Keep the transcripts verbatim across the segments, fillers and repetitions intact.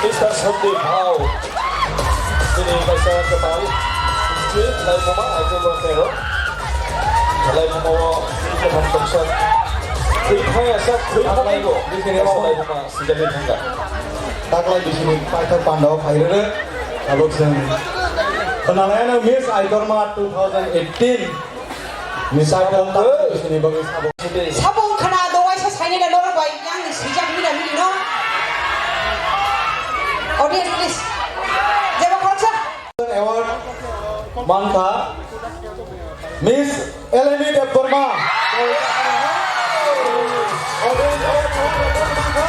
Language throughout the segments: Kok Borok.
Mister Sandeep Bhau, bini kaisa kwtal script laimuma, aitwma tero. Laimuma o kaham tongsa. Twi phai asa, twi phai go. Bini kaisa laimuma sijagwi thangkha. Taklai bisini paithak pandao phairwrwk. Tabuk chwng khwnalaino Miss Aitorma two thousand eighteen. Miss Aitorma taklai bisini bagwi sabo. Sabo wngkhana do waisa sainai da norok bai yang ni sijak mila mili no. Audience, please. Jeba khoroksa. Award mankha Miss Eleni Debbarma. Audience award mankha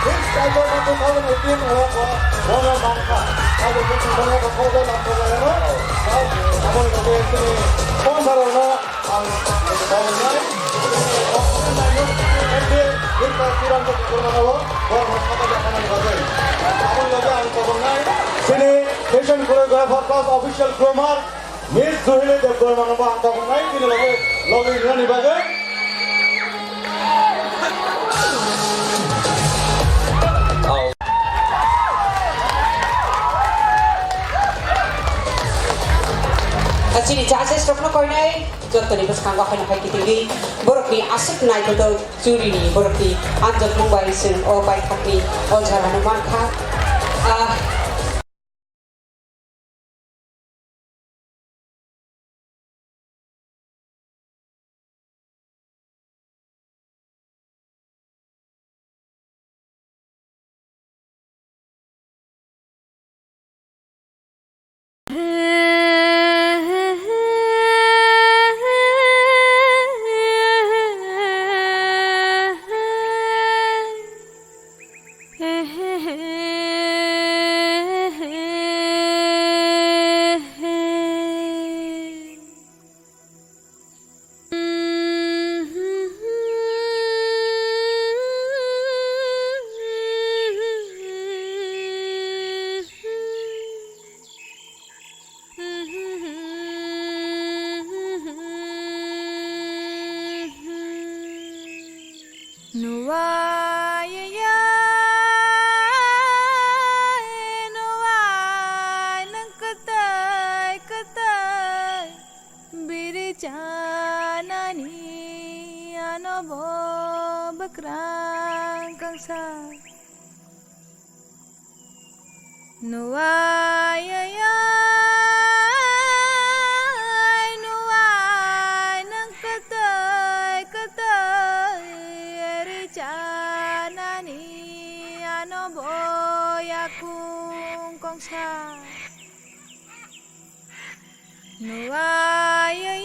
Miss Debbarma two thousand eighteen award bono mankha. Abo khe chwng bono kok kok lampo bayano. Aboni bagwi chini sponsor rokno ang thangnai. Chini sponsor rokno thangnai. Chini sponsor rokno thangnai. Aboni bagwi ang thangnai. Chini fashion choreographer plus official groomer Miss Juhili Debbarma no ang thangnai. Chini loge loge rinani bagwi. Chini judges rokno koinai jottoni bwskango haino hai kitingwi borokni aswk naithothok jury ni borokni anjokmung bai chwng o baithakni o jora no mankha. Ah, Nuwai, nuwai, nwng kwtwi, kwtwi, biri chanani ano bo bwkrang kangsa. Nuwai, nuwai, nwng kwtwi, kwtwi, ri chanani ano bo yakung kongsa. Nuwai,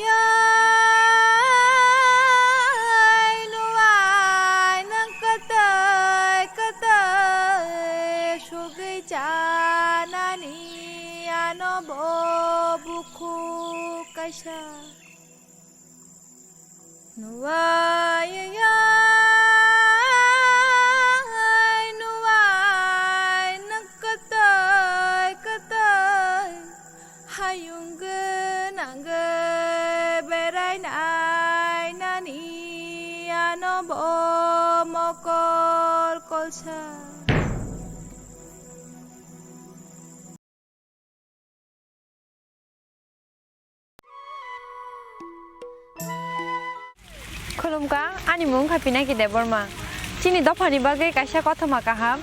nuwai, nwng kwtwi, kwtwi, sugwi chanani ano bo bukhuk kaisa. Nuwai, nuwai, nwng kwtwi, kwtwi, hayung gwnang berai nai nani ano bo mokol kolsa. Khulumkha, ani mung kha Pinaki Debbarma. Chini dophani bagwi kaisa kothoma kaham,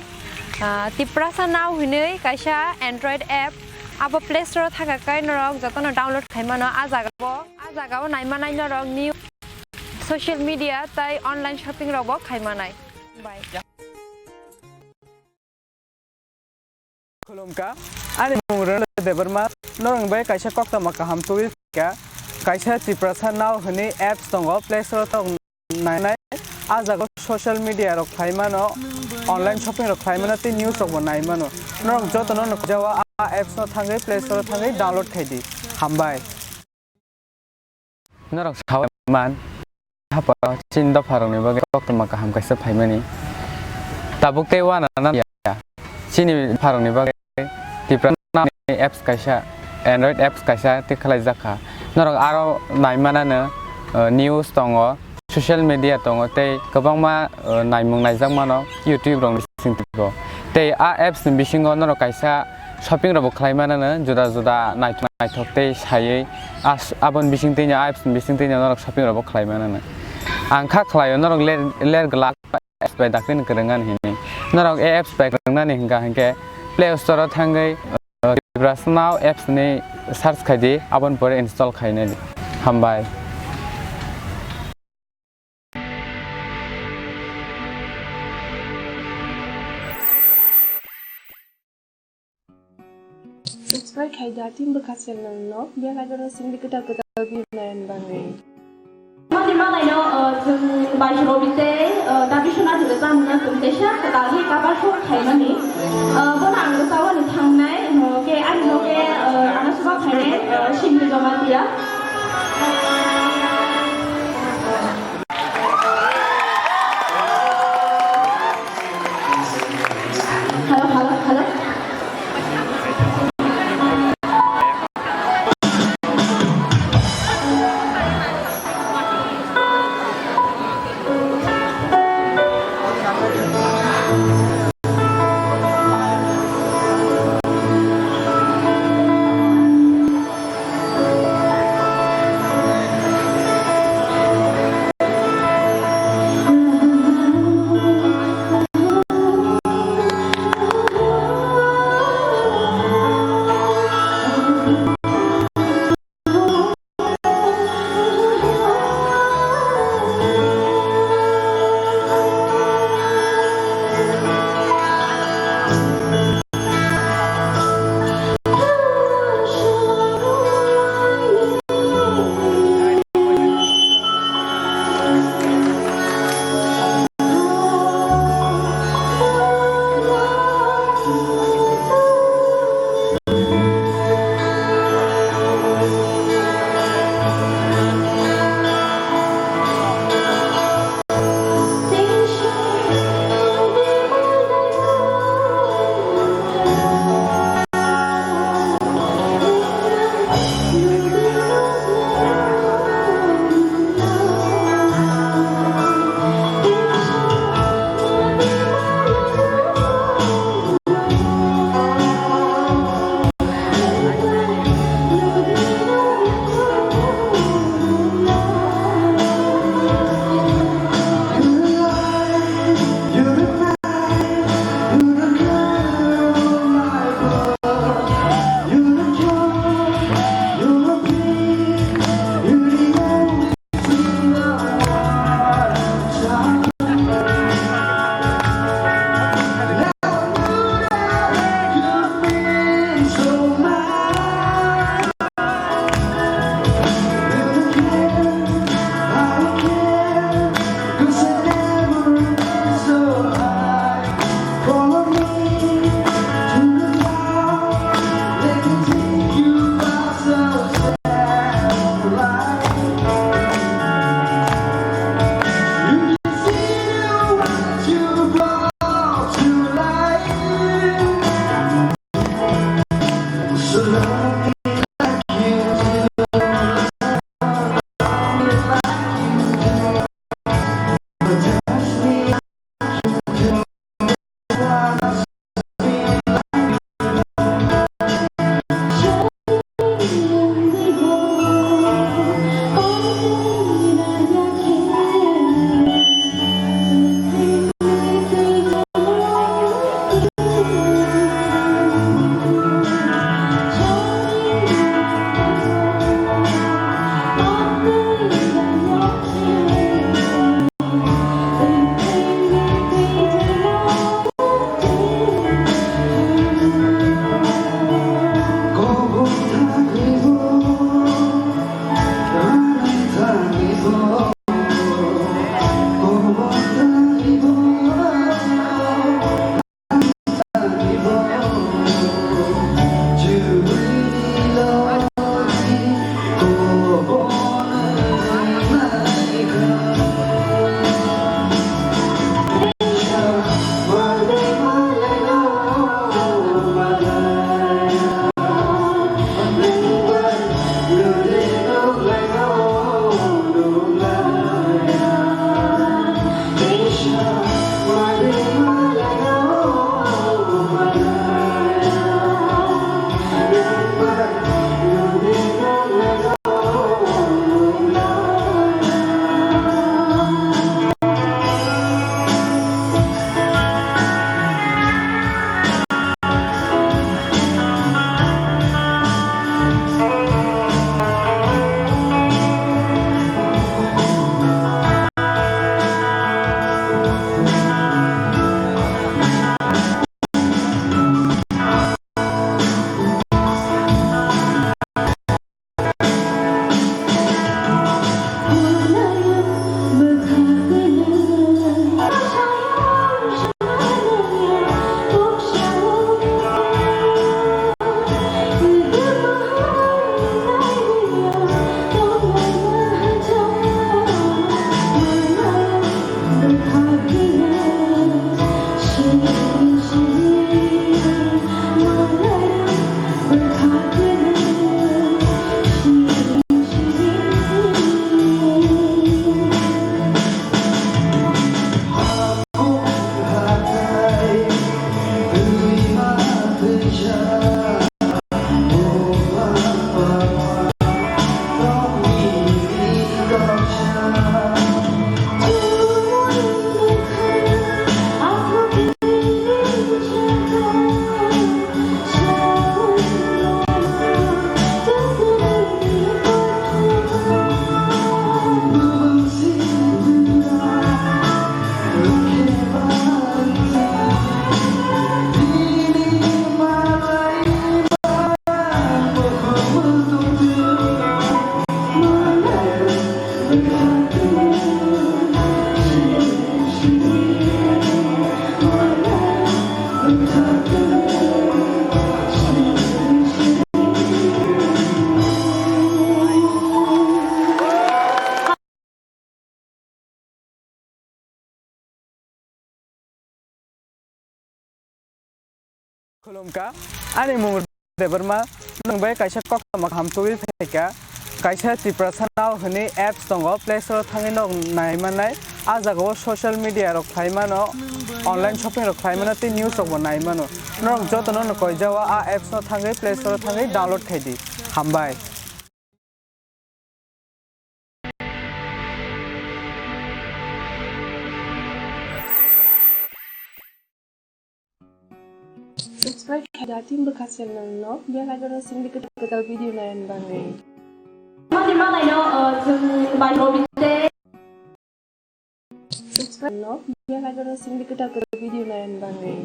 ah, Tiprasa Now hinwi kaisa Android app, abo Play Store o thangkha khe norok jotono download khai mano. A jaga o, a jaga o nai manai norok new social media tei online shopping rok bo khai manai. Bye. Khulumkha, ani mung Rana Debbarma, norok bai kaisa koktwma kaham tubui kha, kaisa Tiprasa Now hwnwi apps tongo, Play Store o tongo nainai, a jaga o social media rok khlai mano, online shopping rok khlai mano, tei news rok bo nai mano. Norok jotono nukjago a apps no thangwi Play Store o thangwi download khai di. Hambai. Norok sawi man, hapa chini dopha rokni bagwi koktwma kaham kaisa phaimani. Tabuk tei uanana ya. Chini dopha rokni bagwi Tipra ni apps kaisa, Android apps kaisa tei khlaijak kha. Norok aro nai manano, eh, news tongo, social media tongo tei kwbangma, eh, naimung naijak mano YouTube rokni bising twibo. Tei a apps ni bisingo norok kaisa shopping rokbo khlai mano, juda juda naithok naithok tei saywi as-, aboni bising twi a apps ni bising twi norok shopping rokbo khlai mano. Ang kha khlaio norok ler, ler glak apps bai dakhwini kwrwngani hinwi. Norok a apps bai kwrwngnani hwnkha hinkhe Play Store o thangwi, uh, Tiprasa Now apps ni search khai di, aboni pore install khainai di. Hambai. Subscribe khai da, team bwkha channel no, bell icon no singdi kwtal kwtal view nayan bagwi. Mani malaino, uh, chwng bai robi tei, uh, dabi sona thwkjak mano chwng teisa kwtal hi cover shoot khaimani. Uh, bono ang rwchapani thangnai, uh, ke ani no ke, uh, ano swbak khainai, uh, Singli Jamatia. Hello, hello, hello. Khulumkha, ani mung Debbarma, nwng bai kaisa koktwma kaham tubui phaikha. Kaisa Tiprasa Now hwnwi apps tongo, Play Store o thangwi nok nai mannai. A jagao social media rok khlai mano, online shopping rok khlai mano, tei news rok bo nai mano. Norok jotono no koijao a apps no thangwi Play Store o thangwi download khai di. Hambai. Subscribe khaida team bwkha channel no, bell icon no singdi kwtal kwtal video naiyan bagwi. Mani malai no, uh, chwng bai hobby te. Subscribe no, bell icon no singdi kwtal kwtal video naiyan bagwi.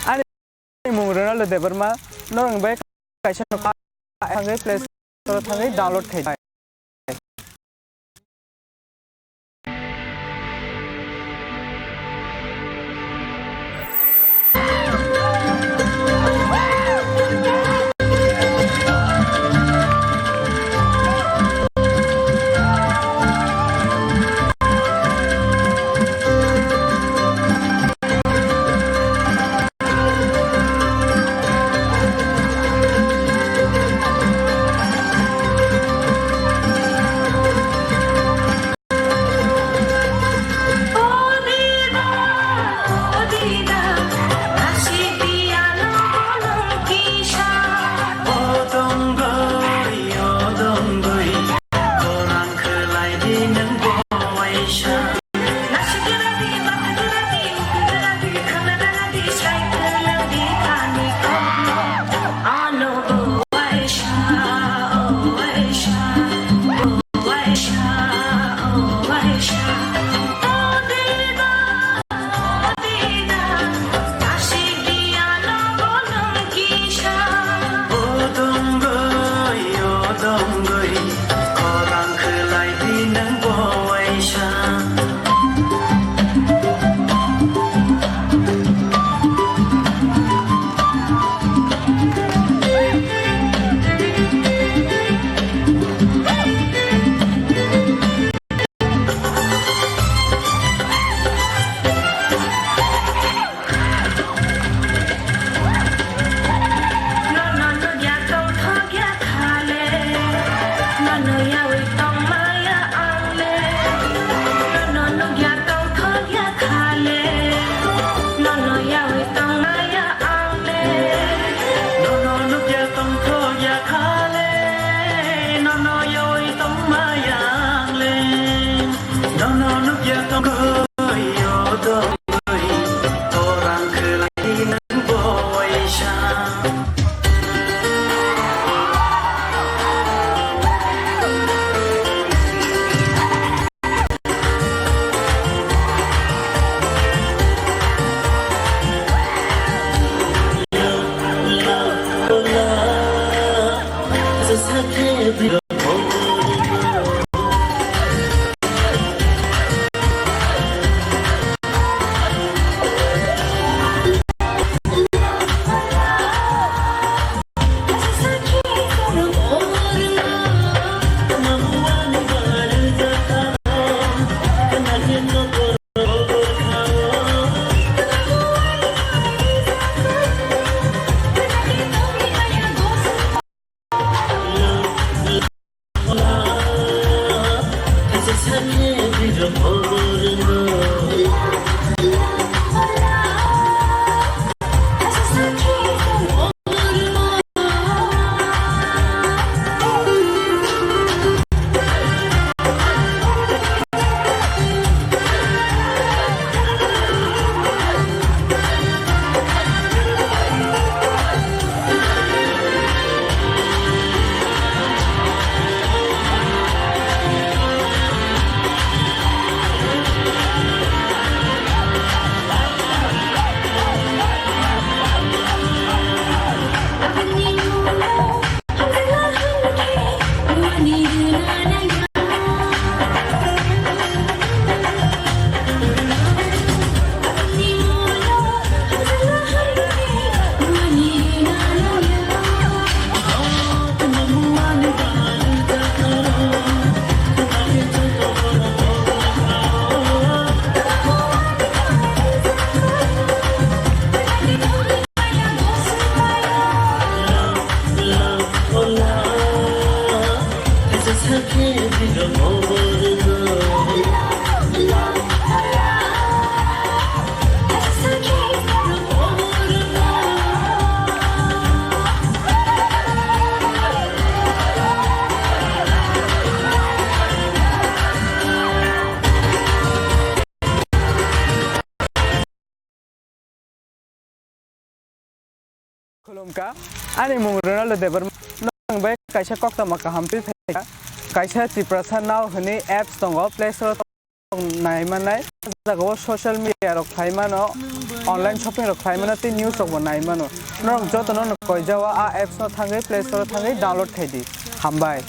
Ani mung Ronaldo Debbarma, norok bai kaisa no thangwi Play Store thangwi download khai. Khulumkha, ani mung Ronaldo Debbarma. Nwng bai kaisa koktwma kaham twi phaikha. Kaisa Tiprasa Now hwnwi apps tongo, Play Store tong nai manai. O jaga o social media rok khlai mano, online shopping rok khlai mano, tei news rok bo nai mano. Norok joto no koijao a apps no thangwi Play Store o thangwi download khai di. Hambai.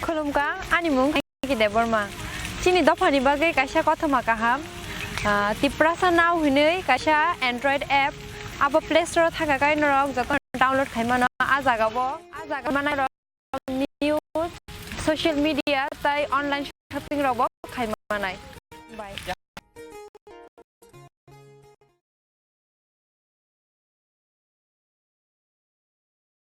Khulumkha, ani mung Pinky Debbarma. Chini dophani bagwi kaisa kothoma kaham, ah, Tiprasa Now hinwi kaisa Android app, abo Play Store o thangkha khe norok joto download khai mano. A jaga bo, a jaga manai rok news, social media tei online shopping rok bo khai manai. Bye.